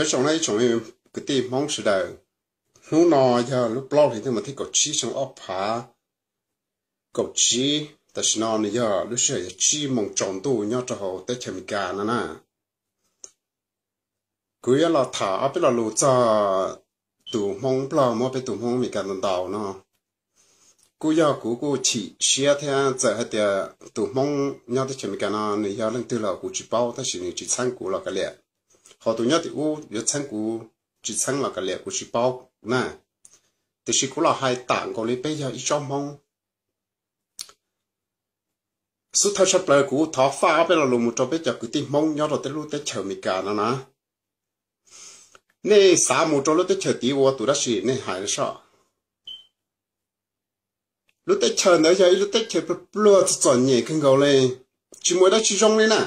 Nyob zoo na ib tsoom kwv tij Hmoob sawv daws, hnub no yog lub plaub hlis ntuj mas thib kaum tsib xyoo ob phav kaum tsib, tam sim no nws yog lub sij hawm yog tsib moos tsaus ntuj nyob rau hauv teb chaws Amelikas no na. Kuv yuav los tham ob peb lo lus txog tus Hmoob Nplog muab peb tus Hmoob Amelikas ntaus ntaus no. Kuj yog kuv kuj chim siab thiab txawm hais tias tus Hmoob nyob teb chaws Amelikas no nws yog leej twg los kuv tsis paub, tab sis nws tsis txheeb kuv los kav liam. Hos tus nyob tim ub yuav txheeb kuv tsis txheeb los kav liam, kuv tsis paub na. Tiam sis kuv los hais tam nkaus li peb yog ib tsob Hmoob. Xub thawj tshaj plaws kuv thov faj ob peb lo lus mus rau peb cov kwv tij Hmoob nyob rau tej lub teb chaws Amelikas no na. Nej xav mus rau lub teb chaws tid ua tus dab tsi nej hais soj. Lub teb chaws ntawd yog ib lub teb chaws pluag pluag txom txom nyem kawg nkaus li, tsis muaj dab tsi zoo li na.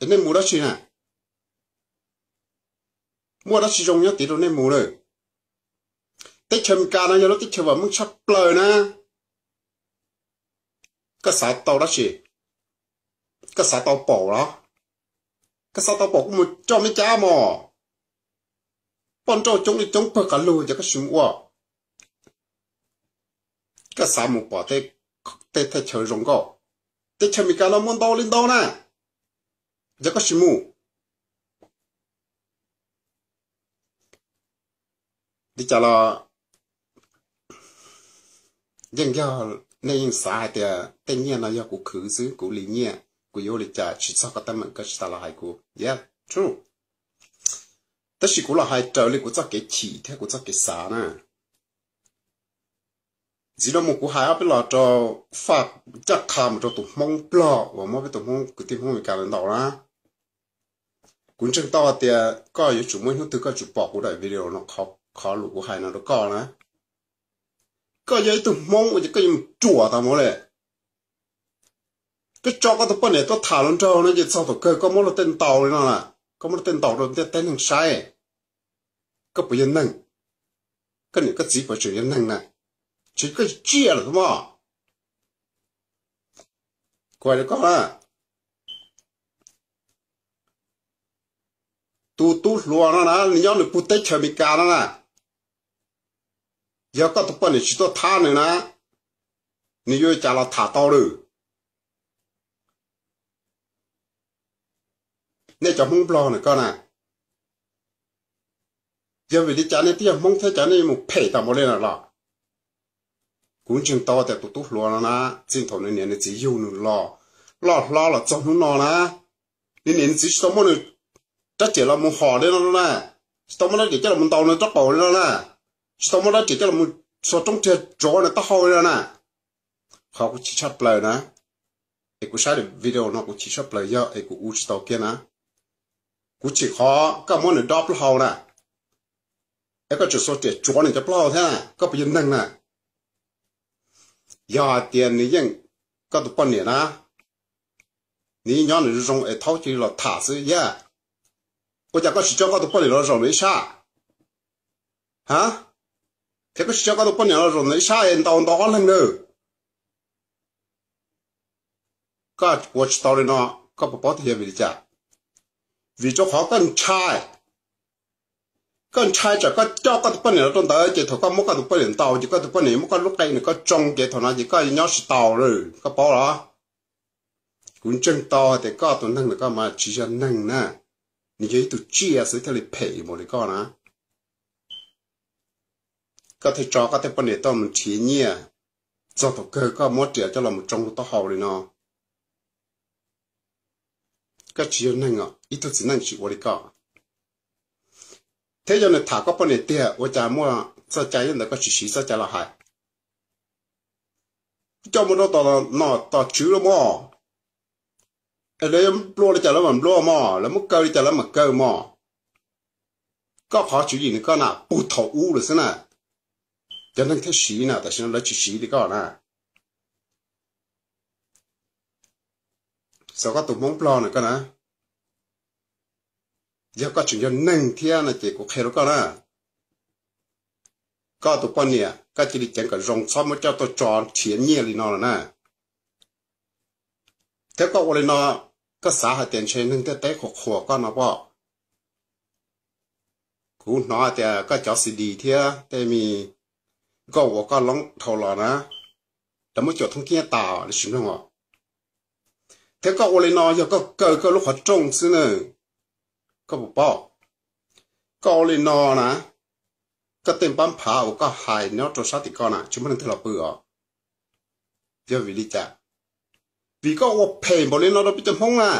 Es nej mus dab tsi na? Muaj dab tsi zoo nyob tid rau nej mus lawm? Teb chaws Amelikas no yog lub teb chaws vam meej tshaj plaws na. Koj xav tau dab tsi? Koj xav tau paum los? Koj xav tau paum koj mus coj meb cab mos. Poj nrauj coob li coob pawg qas lug ces koj sim mus ua. Koj xav mus pom tej thaj chaw zoo nkauj, teb chaws Amelikas no muaj ntau li ntau na, ces koj sim mus. Li cas los yeej yog nej yeej xav hais tias tej nyiaj no yog kuv khwv xwb, kuv li nyiaj, kuv yuav ua li cas tsis txog koj teeb meem koj tsis tas los hais kuv. Yeah, true. Tab sis kuv los hais raws li kuv txoj kev chim thiab kuv txoj kev xav na. Ntxiv no mus kuv hais ob peb los rau faj caj qha mus rau tus Hmoob Nplog uas muab peb tus Hmoob kwv tij Hmoob Amelikas ntaus na. Kuv ntseeg tau hais tias koj yuav tsum muaj ib hnub twg koj tsum pom kuv daim video no, qhov lus kuv hais no rau koj na. Koj yog ib tug Hmoob ces koj yuav mus ruam tas mus li. Koj tso koj tus poj niam tuaj tham hluas nraug no ces txog thaum kawg koj muab luag tej ntaus li no lawm, koj muab luag tej ntaus rau ntiaj teb neeg saib, koj puas yog neeg? Koj niam koj txiv puas tseem yog neeg na? Tsis koj tsiaj lawm mog. Kuv hais rau koj na, tus tub hluas no na, nws nyob nws puag teb chaws Amelikas no na, yog koj tus poj niam tsis tuaj thab nws na, nws yuav ua cas los tham tau lawm? Nej cov Hmoob Nplog na koj na, yog vim li cas nej twb yog Hmoob thiab cas nej yuav mus phem tas npaum li no los? Kuv ntseeg tau tias tus tub hluas no na, txij thaum nws niam nws txiv yug nws los loj hlob los txog hnub no na, nws niam nws txiv tsis tau muab nws rab riam los mus hom li no na, tsis tau muab rab riam coj los ntaus nws rab qaum li no na, tsis tau muab rab riam coj los xuas roob riag tsuav nws taub hau li no na. Qhov kuv chim tshaj plaws na, es kuv saib daim video no kuv chim tshaj plaws yog es kuv ua tsis tau kiag na. Kuv chim qhov koj muab nws dob plaub hau na, es koj tseem xuas riam tsuav nws cov plaub hau thiab na, koj puas yog neeg na? Yog hais tias nws yeej, koj tus poj niam na, nws yeej nyob nws zoo es thaub cia li los tham xwb yaj. Ua cas koj tsis coj koj tus poj niam los zaum nws ib sab? Ha, es koj tsis coj koj tus poj niam los zaum nws ib sab es ntaus ntaus ob leeg nawb? Koj ua tsis tau li no, koj puas paub tias yog vim li cas? Vim rau qhov koj ntshai. Koj ntshai tsam koj coj koj tus poj niam los rau ntawd ces thaum koj muab koj tus poj niam ntaus ces koj tus poj niam yuav muab koj lub qe nws koj tsoo ces thaum no ces koj nyob tsis tau lawm, koj paub los? Kuv ntseeg tau hais tias koj tus neeg ntawm koj mas tsis yog neeg na, nws yog ib tug tsiaj xwb thiaj li phem npaum li koj na. Koj thiaj tso koj tej poj niam tuaj mus nrhiav nyiaj, txog thaum kawg koj muab riam coj los mus tsoo taub hau li no. Koj tsis yog neeg os, ib tug txiv neej tsis ua li koj. Thiab yog nws tham koj poj niam tiag ua cas muaj txoj cai nyob ntawd koj tsis siv txoj cai los hais? Coj mus rau tom nom tom tswv los mog, es lawv yuav nplua li cas lawv mam nplua mog, lawv muab kaw li cas lawv mam kaw mog. Koj qhov tswv yim nws koj na puag thaum ub lawm xwb na, cov neeg thiaj siv na, tam sim no lawv tsis siv li koj na. Xav koj tus Hmoob Nplog na koj na, yog koj tseem yog neeg thiab no ces kuv qhia rau koj na, koj tus poj niam koj cia li ceev kom zoo txhob muab coj tuaj tso nrhiav nyiaj li no lawm na. Thiab koj ua li no, koj xav hais tias ntshe neeg ntiaj teb qhuas qhuas koj no pob? Kuv hnov tias koj cov C D thiab tej me nkauj uas koj loob dhau los na, lawv muab cuam thoob kiab tas, lawv tsis mloog os. Thiab koj ua li no yog koj kaw koj lub qhov rooj xwb na. Koj puas paub? Koj ua li no na, koj tej npab phav uas koj hais nyob rau sab tim koj na tsis muaj leej twg los pw os. Yog vim li cas? Vim koj ua phem npaum li no rau peb cov Hmoob na,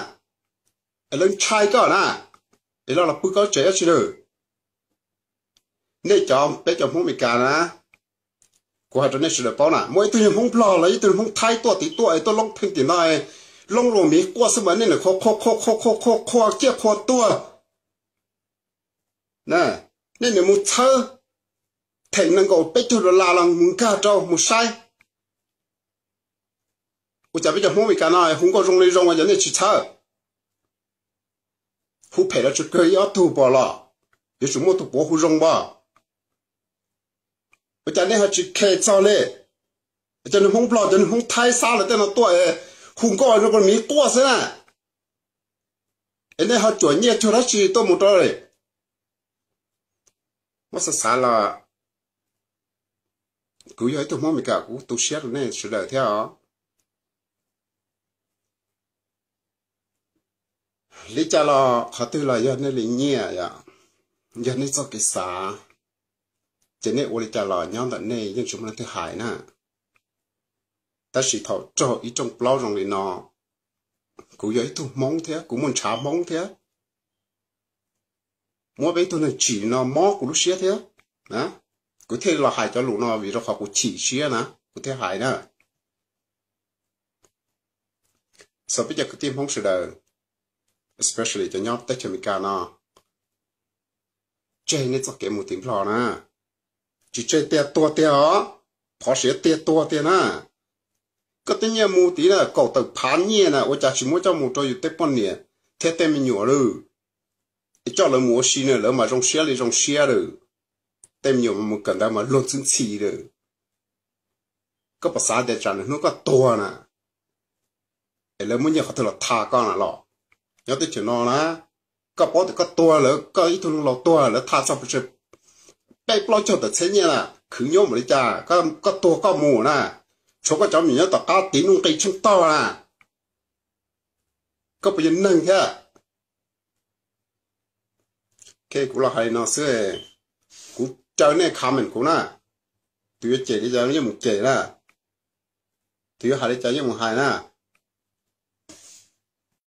es lawv ntshai koj na, es lawv los pw koj tsev dab tsi lawm. Nej cov, peb cov Hmoob Amelikas na, kuv hais rau nej sawv daws paub na, muaj ib tug niag Hmoob Nplog los ib tug niag Hmoob Thaib tuaj tid tuaj es tuaj loob pheej tim no, loob luag miv quaj xwb mas nej niam qhua qhua qhua qhua qhua qhua ciaj qhua tuag. Nej niam mus txhawb, theem nees nkaum peb caug dollar los mus nkag rau mus saib. Ua cas peb cov Hmoob Amelikas no hu nkauj zoo li zoo ua cas nej tsis txhawb? Hu phem los tsis kawg ib ob tug pom los, yuav tsum muaj tus puav hu zoo pom. Ua cas nej ho tsis khe txog li? Cov niag Hmoob Nplog, cov niag Hmoob Thaib, Xab lawv tej no tuaj hu nkauj zoo li miv quaj xwb na, es nej ho cuam nyiaj cuag dab tsi tuaj mus rau li? Muab xav xav los kuv yog ib tug Hmoob Amelikas kuv tu siab rau nej sawv daws thiab os. Li cas los qhov twg los yog nej li nyiaj, yog nej txoj kev xav, ces nej ua li cas los nyob ntawm nej yeej tsis muaj leej twg hais na. Tab sis thaum raug ib rooj plaub zoo li no, kuv yog ib tug Hmoob thiab kuv muaj ntshav Hmoob thiab, muab peb ib tug neeg tsim no mob kuv lub siab thiab. Kuv thiaj los hais cov lus no vim rau qhov kuv chim siab na kuv thiaj hais na. Xav peb cov kwv tij Hmoob sawv daws, especially cov nyob teb chaws Amelikas no, tseg nej txoj kev mus tim Nplog na, tsis tseg tiag tuag tiag os, phov siav tiag tuag tiag na. Koj tej nyiaj mus tid na, kaum tawm phav nyiaj na ua cas tsis muab coj mus rau yus tej poj niam thiab tej me nyuam lawm? Es coj lawv mus ua si na lawv mas zoo siab li zoo siab lawm, tej me nyuam mas mus kawm ntawv mas luag ntxhi ntxhi lawm. Koj puas xav tias tsam nws hnub koj tuag na, es lawv muab nyiaj qhov twg los tha koj na los? Nyob teb chaws no na, koj paub tias koj tuag lawm, koj ib tug neeg laus tuag lawv tha txog pes tsawg, peb plaub caug tawm txhiab nyiaj na, khwv nyuab npaum li cas, koj tuag koj mus na, tshuav koj cov me nyuam nyob tom qab tiv nuj nqi tsheej tog na. Koj puas yog neeg thiab? Kuv los hais li no xwb, kuv caw nej comment kuv na, tus yuav cem li cas yeej mus cem na, tus yuav hais li cas yeej mus hais na.